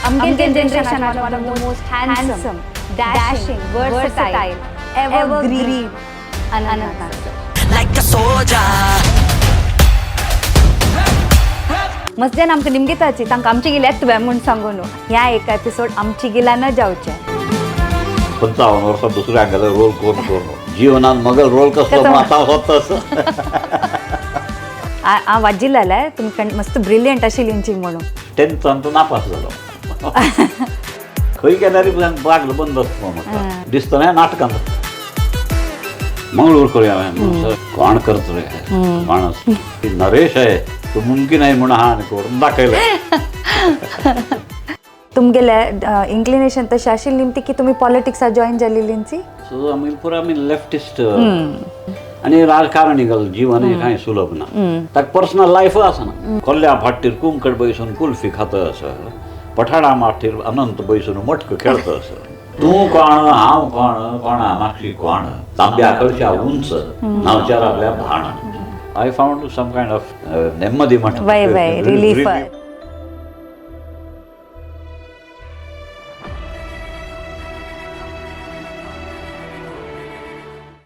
आमगे generation one of the most handsome, dashing, versatile, evergreen Anant Naik sir. Like a soldier. मस्त्यान आमकां निमगिताची तांकां आमची गेल्या तुवें म्हूण सांगू न्हू. ह्या एक एपिसोड आमची गिला न जावचें. 55 वर्सां दुसऱ्या हांगेलो रोल कोण करून जीवनात मगल रोल कसलो कसो? म्हणून आतां हांव सोदता. हांव वाजिल्लें तुमकां मस्त ब्रिलियंट आशिल्ली म्हणून. टेन्थान तो नापास जालो. खंय गेल्यार बागलो बंद आसता म्हाका दिसतना नाटकांत मंगळूर करूया हांवें. कोण करत रे माणूस नरेश आहे तो मुमकीन आहे म्हणून हा आनी करून दाखयलें. तुमगेले इन्क्लिनेशन तशें आशिल्ली ती की तुमी पॉलिटिक्सा जॉईन जाल्लींची? सो आमी पुरा आमी लेफ्टिस्ट आनी राजकारणी गल जीवन हे कांय सुलभ ना. ताका पर्सनल लायफ आसना. कोल्ल्या फाटीर कुंकड बैसून कुल्फी खात आस, पठाडा माटीर अनंत बैसून मटक खेळत आस. तूं कोण हांव कोण कोणा मागशी कोण तांब्या कळच्या उंच नावच्या आपल्या भाण. I found some kind of नेम्मदी. वय वय, रिलीफ.